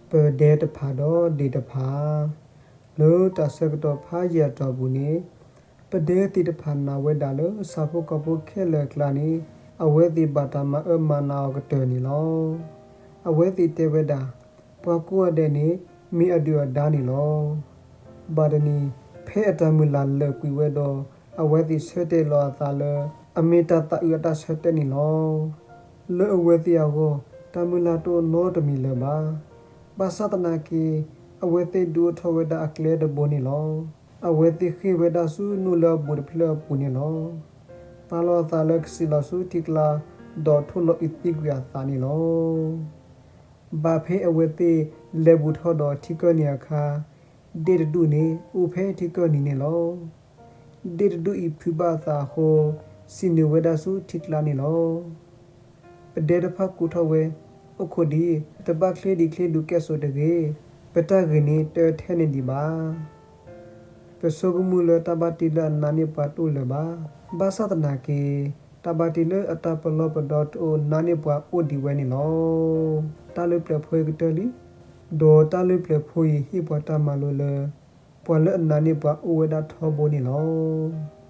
ပဒဲတဖၣ်ဒီးဒ့ၣ်တဖၣ်. လၢတၢ်ဆၢကတီၢ်ဖးယံာ်အတီၢ်ပူၤန့ၣ်, ပဒဲသ့ၣ်တဖၣ်နာ်ဝဲဒၣ်လၢ ဆၣ်ဖိကီၢ်ဖိခဲလၢာ်အကျါန့ၣ် အဝဲသ့ၣ်ဘၣ်တၢ်မၤအၢမၤနးအီၤကတၢၢ်န့ၣ်လီၤ. အဝဲသ့ၣ်တဲဝဲဒၣ်, ပှၤကိးဂၤဒဲးန့ၣ် မ့ၢ်အဒုၣ်အဒါန့ၣ်လီၤ. ဘၣ်တနံၤ, ဖဲအတၢ်မုၢ်လၢ်လၢာ်ကွံာ်ဝဲဒီး, အဝဲသ့ၣ်ဆၢတဲာ်လီၤအသးလၢ အမ့ၢ်တၢ်သးအုးအတၢ်ဆၢတဲာ်န့ၣ်လီၤ. လၢအဝဲသ့ၣ်အဂီၢ်, တၢ်မုၢ်လၢ်တအိၣ်နီတမံၤလၢၤဘၣ်. ဘၣ်ဆၣ်သနာ်က့, အဝဲသ့ၣ်ဒုးအိၣ်ထီၣ်ဝဲဒၣ်အကျဲတဘိန့ၣ်လီၤ. အဝဲသ့ၣ်ဃ့ၢ်ဝဲဒၣ်ဆူနိၣ်လၢအဘူးတဖျၢၣ်အပူၤန့ၣ်လီၤ. ပာ်လီၤအသးလၢကစံၣ်လီၤဆူထံကျါ, ဒီးထိၣ်လီၤအုးသံကွံာ်အသးန့ၣ်လီၤ. ဘၣ်ဖဲအဝဲသ့ၣ်လဲၤဘူးထီၣ်ဒီးထံကၢၢ်နံၤအခါ, ဒ့ၣ်တဒူၣ်န့ၣ် အိၣ်ဖဲထံကၢၢ်နံၤန့ၣ်လီၤ. ဒ့ၣ်တဒူၣ်အံၤဖုးဘၣ်အသးအဃိ, စံၣ်နုာ်ဝဲဒၣ်ဆူထံကျါန့ၣ်လီၤ. ပဒဲတဖၣ်ကိးထီၣ်ဝဲ, အိၣ်ခိးဒံး, တဘၣ်ချ့ဒံးချ့ဒုးကဲစိာ်တဂ့ၤ. ပတၢ်ဂ့ၢ်န့ၣ်တထဲန့ၣ်ဒံးဘၣ်. ပဆိကမိၣ်လၢတၢ်ဘၣ်တ့လၢအနါန့ၢ်ပှၤတအိၣ်လၢၤဘၣ်. ဘၣ်ဆၣ်သနာ်က့, တၢ်ဘၣ်တ့လၢအတၢ်ပလီၢ်ပဒီတအိၣ်နါန့ၢ်ပှၤအိၣ်ဒံးဝဲန့ၣ်လီၤ. တၢ်လၢပျၢၤဖိအံၤကတၢၢ်လံ. ဒီးတၢ်လၢပျၢၤဖိအံၤဟ့ၣ်ပှၤတၢ်မၤလိလၢ ပှၤလၢအနါန့ၢ်ပှၤအိၣ်ဝဲဒၣ်ထီဘိန့ၣ်လီၤ.